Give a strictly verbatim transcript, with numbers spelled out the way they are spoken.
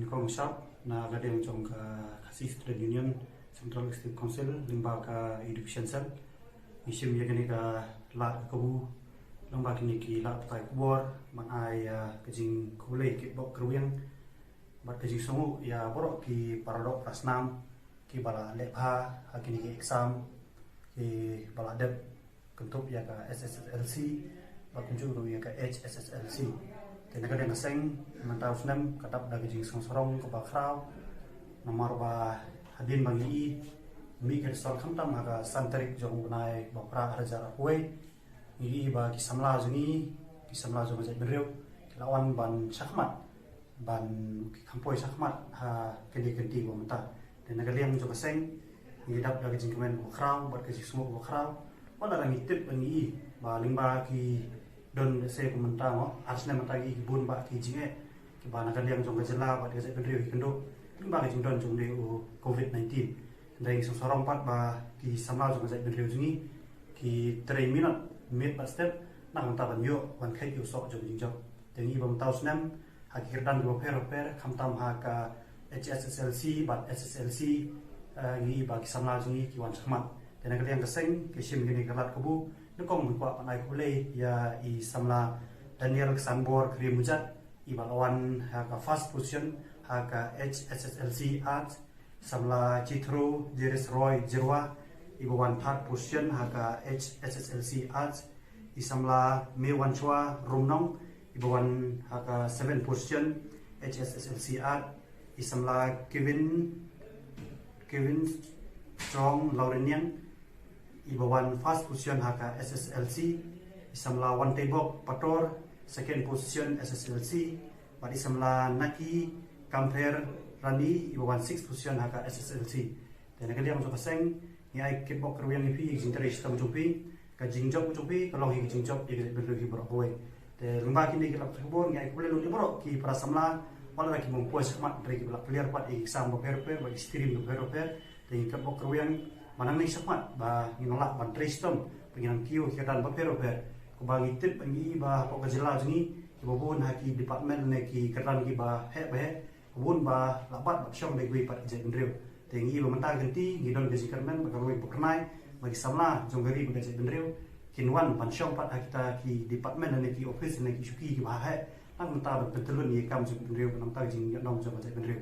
Kong Sharp na ka dei jong ka Khasi Student Union Central Executive Council lyngba ka Education Cell. Ngi shim ïa kane ka lad ka kabu lyngba kine ki lad pathai khubor ban ai ïa ka jingkhublei kitbok kyrwiang bad ka jingsngewnguh ïa baroh ki paradoh parasnam kiba la leh bha ha kine ki exam kiba la dep kynthup ïa ka S S S L C bad kumjuh ruh ïa ka H S S L C. Te na ka liang ka seng mynta u snem ka dap da ka jingsngew sarong kaba khraw namar ba hadien ba ngi i mih ka result khamtam ha ka san tarik jong u bnai ba phra arhajar arphew wei. Ngi i ba ki samla jong ngi, ki samla jong ka jaitbynriew ki la wan ban shakhmat ban ki kham poi shakhmat ha kane ka kynti ba mynta. Te na ka liang jong ka seng ngi dap da ka jingkmen kaba khraw bad ka jingsngew kaba khraw. Wat la ngi tip ba ngi i ba lyngba ki don se ku mynta mo ar snem mynta ngi i ki bun ba ki jingeh kiba na ka liang jong ka jylla bad ka jaitbynriew ki kynduh lyngba ka jingdon jong une u Covid nineteen. Hynrei ngi sngewsarong pat ba ki samla jong ka jaitbynriew jong ngi ki trei minot miet bad step na ka bynta ban ïoh ban kheit ïa u soh jong ka jingjop. Te ngi i ba mynta u snem ha ki kyrdan kiba pher bapher khamtam ha ka H S S L C bad S S L C, eh, ngi i ba ki samla jong ngi ki wan shakhmat. Te na ka liang ka seng ki shim kine ka lad kabu nyngkong ngi kwah ban ai khublei ïa i samla Daniel Ksanbor Kyrmujat iba la wan ha ka first position ha ka H S S L C Arts. Samla Chithro Jeris Roy Jirwa iba wan third position ha ka H S S L C Arts. I samla Mewanchwa Rumnong iba wan ha ka seventh position H S S L C Arts. I samla Kevin Kevin Strong Lauriniang iba wan first position ha ka S S L C. I samla Wantebok Pator second position S S L C. Bad i samla Naki Kamper Rani iba wan sixth position ha ka S S L C. Te na ka liang jong ka seng ngi ai kitbok kyrwiang ïa phi ïa ka jingtrei shitom jong phi. Ka jingjop jong phi ka long hi ka jingjop ïa ka jaitbynriew hi baroh kawei. Te lyngba kine ki lad pathai khubor ngi ai khublei lut ïa baroh ki para samla wat la ki bym poi shakhmat hynrei kiba la clear pat ïa ki exam bapher bapher bad ki stream bapher bapher. Te ngi kitbok kyrwiang ba nangne shakhmat ba ngin nang lah ban trei shitom ba ngin nang kiew ha ki kyrdan bapher bapher. Kumba ngi tip ba ngi i ba hapoh ka jylla jong ngi kiba bun ha ki department ne ki kyrdan kiba heh ba heh bun ba la bat bad shong da kiwei pat ki jaitbynriew. Te ngi i ba mynta ka kynti ngi don ka jingkyrmen bad ka roi ba kyrnai ba ki samla jong ka ri bad ka jaitbynriew kin wan ban shong pat ha kita ki department ne ki office ne ki shuki kiba heh na ka bynta ban pyntyllun ïa ka kam jong ka bynriew na ka bynta ka jingïalam jong ka jaitbynriew.